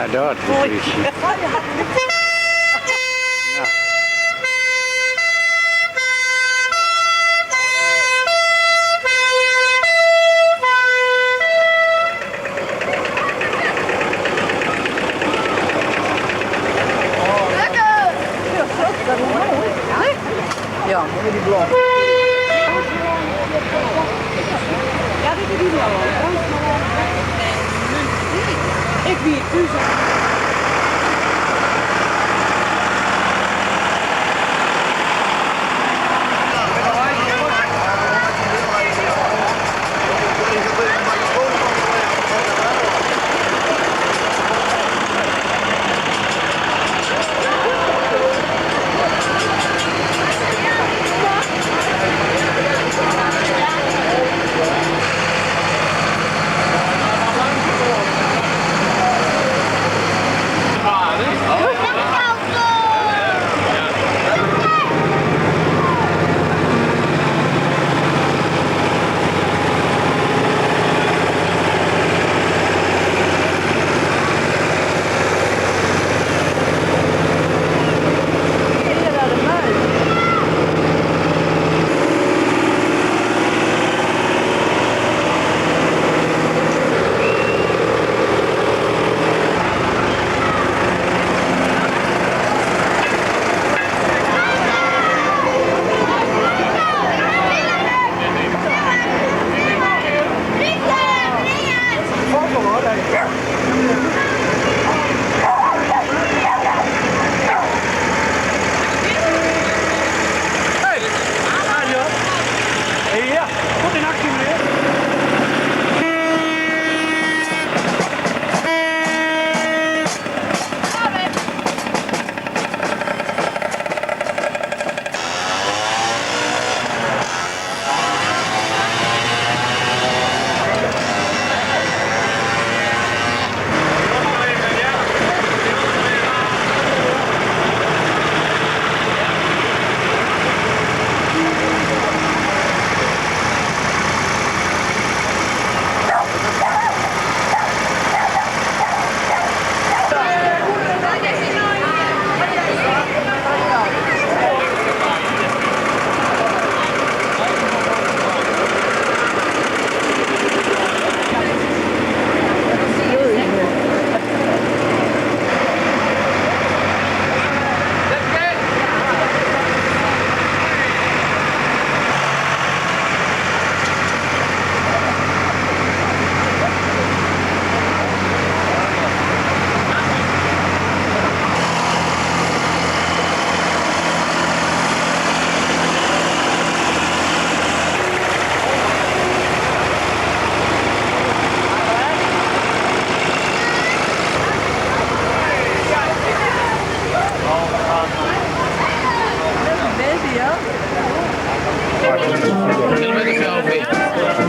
Ja, dat is Ja, die blok. Ja, dit is die al. Ik wie thuis.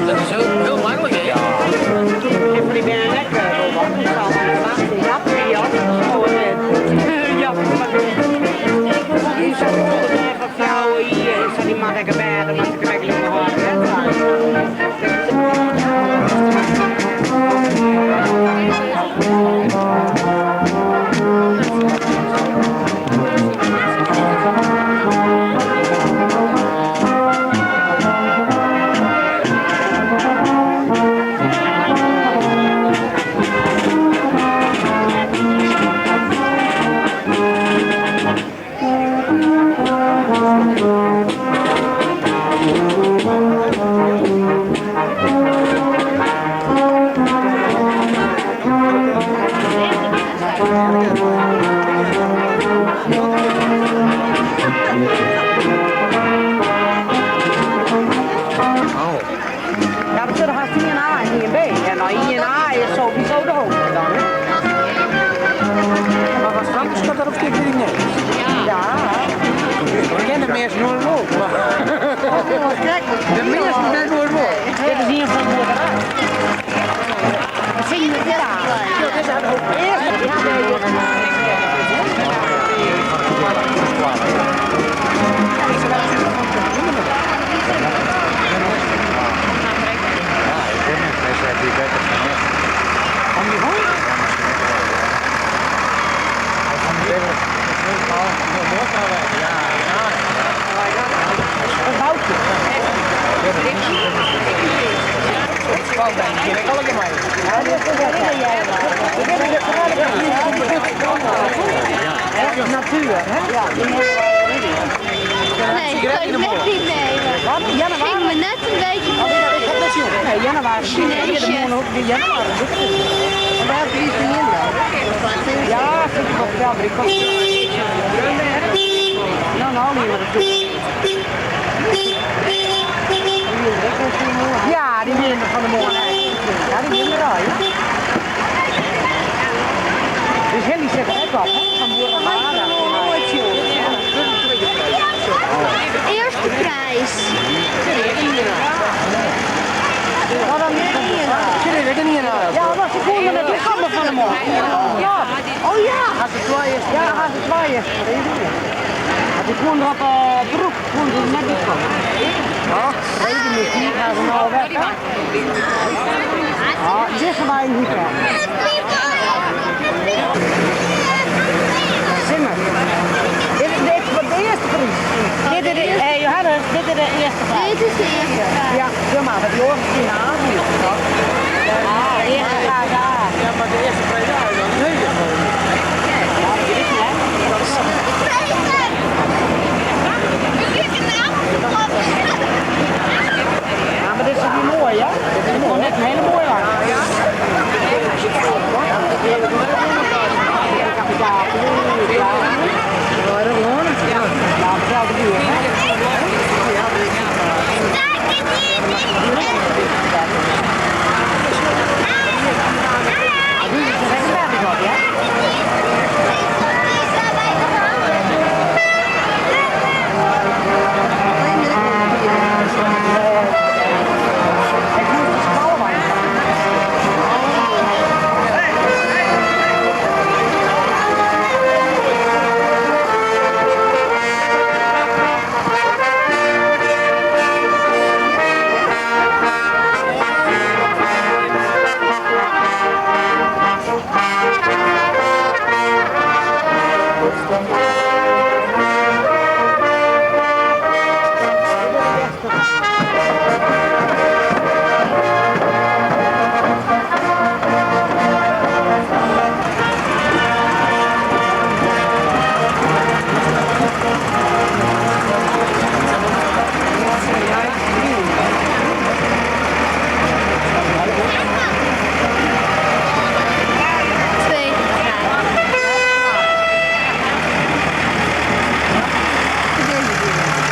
Dat is heel, heel makkelijk, hè? Ja. Ik heb die bijna lekker, Ja, ja, die mag ik erbij, dan mag ik Ja, dat zullen haast I en A en I en B. En nou, I en A is sowieso de hoogste dan, hè? Maar was Frankenschat daarop stikt, weet ik niet. Ja. Ik ken de mensen nooit ook, maar... De mensen zijn nooit ook. Dit is hier van de boerderij. Zie je het ja? Ja, dit is het ook. Eerst, ja, Ja, ik ken het. Hij zei die beter van net. Om die hond? Ja, misschien wel. Natuer, hè? Nee, ik kan het net niet nemen. Ging me net een beetje Nee, januari. Chineesje. De januari. En daar heb je iets in dan. Ja, vind ik wel wel, maar die kost. Nou, nou, niet meer toe. Ja, die winnen van de morgen. Ja, die winnen er al, ja. Dus Henny zet er ook op, hè? Van Boerenwara. Eerste prijs. Ja, maar ze konden het komen van de morgen. Ja. Oh ja. Als het twee is. Ja, als het twee is. Die kon er op broek, kon ze net niet komen. Ja, weet je niet, die gaan ze nou weg, hè? Ja, zeggen wij niet, hè. Simmer. Dit is de eerste prijs. Dit is de, hey Johannes, dit is de eerste prijs. Dit is de eerste prijs. Ja, doe maar, want die oren zien aan. Ah, de eerste prijs, ja. Ja, maar de eerste prijs, ja, dan nee, gewoon. Ja, dat is het, hè. Ja, maar dit is niet mooi, hè? Dit is gewoon net een hele mooie aan. Ja. Ja, dezelfde buurt, hè? Die is er echt nergens op, ja? Ik moet de schalwijn.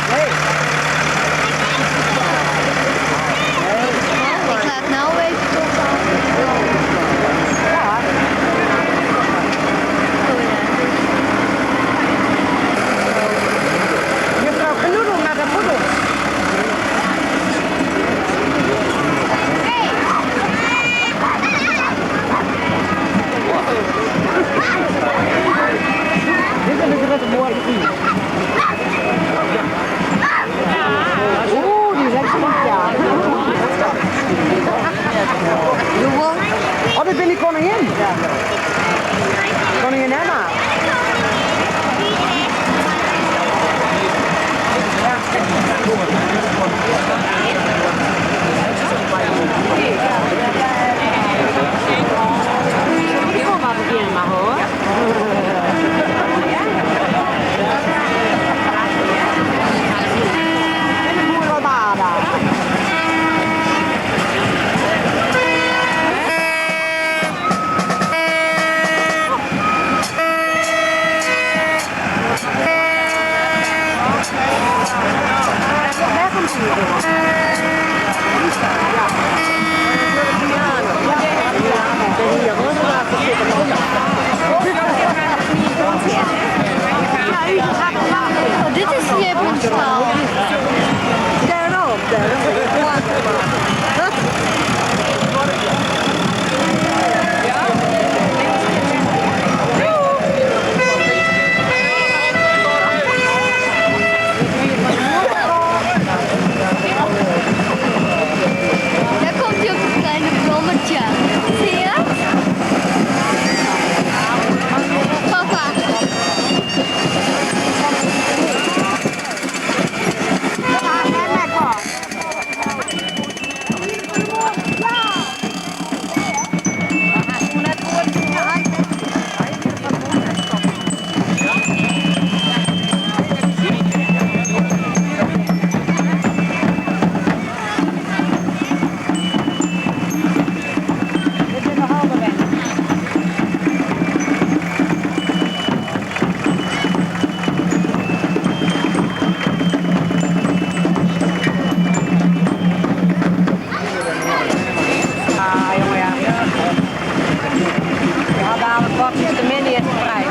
Tweede prijs. Ik laat nou even tot af. Ja. Oh ja. Juffrouw Genoedel naar de poedel. Dit is een grote mooie vriend. Oeh, die is echt goed, ja. Oh, dit ben die koningin. Koningin Emma. Ik wil maar beginnen, maar hoor. En de boerenbada. Daar komt hij. Ja. De min eerste prijs.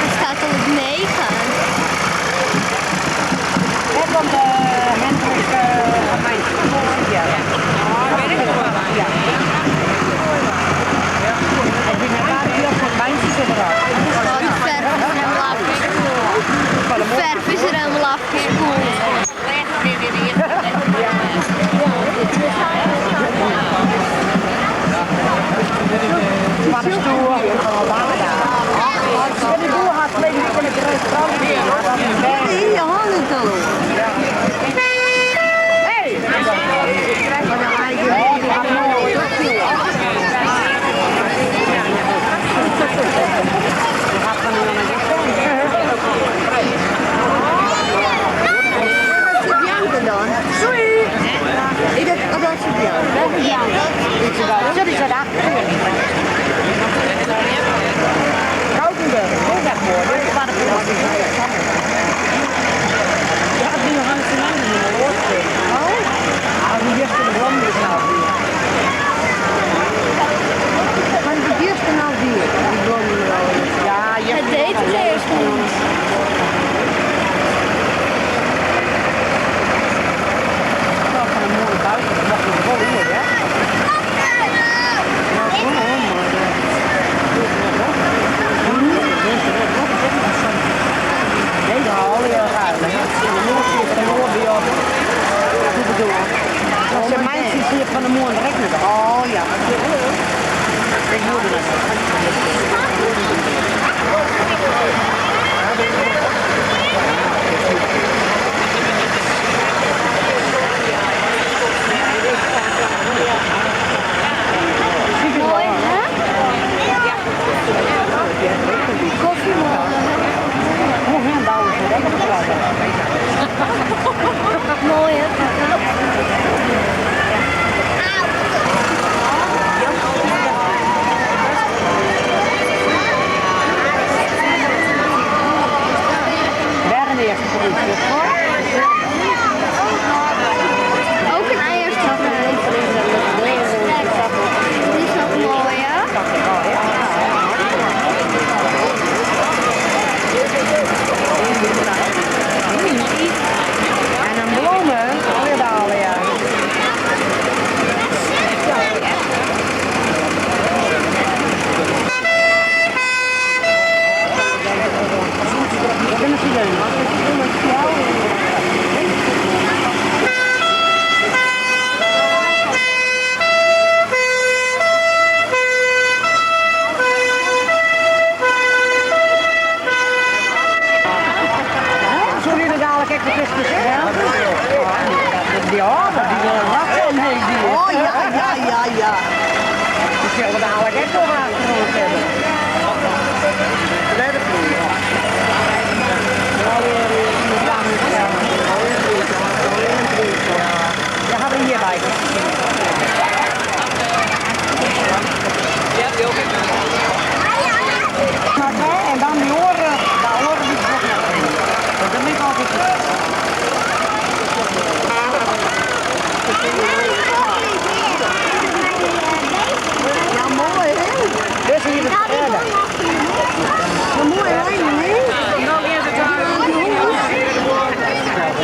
Het staat al op 9. Daar komt de Hendrik van mijn Ja. Oh, weet ik nog wel. Ja. Ik ben naar daar hier van mijn zitten erop. Oh, de verf is er helemaal afgespoeld. De verf is er helemaal afgespoeld. Van de stoel. En die boer had verleden week in het restaurant. Nee, je had het al. Hey! Dat is Bianca dan. Sorry! Ik dacht, oh, dat is Bianca. Ja. Jullie zijn achter. Koudenburg, ook echt mooi. Dit is waar de Ja, die Johannes de Lange in de Oortzee. Oh? Ah, die eerste de blom is nou weer. Maar de eerste nou weer, die blonde Ja, je Het deed het eerst niet. Van een mooie buiten, dat mag je wel horen, hè? Ja, gewoon hoor, maar... Nee, dat haal je eruit. De Noord weer op. Goed bedoel. Als je mij ziet, zie je van de morgen direct niet. Oh ja. Ik hoorde het. Mooi, hè? Koffiemolen. Hoe gaan bouwen ze dat nog wel? Mooi, hè, papa? Waar in de eerste prijs? Ook een eerste prijs. Dit is nog mooi, hè? En een bloemen, alweer dalen, ja. Dat is een Zullen jullie dadelijk echt de kistjes Ja, dat die wil een omheen. Die. Oh ja, ja, ja, ja. Die zullen we dadelijk echt nog achter ons hebben. Ja, gaan we hierbij. Maar, hè, en dan die oren, de oren die nog naar binnen. Dat ben ik altijd. Ja, mooi hè? Dit is hier de derde. Ja, mooi hè? Nee?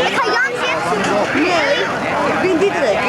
Ik ga Jan zitten. Nee, ik ben Diederik.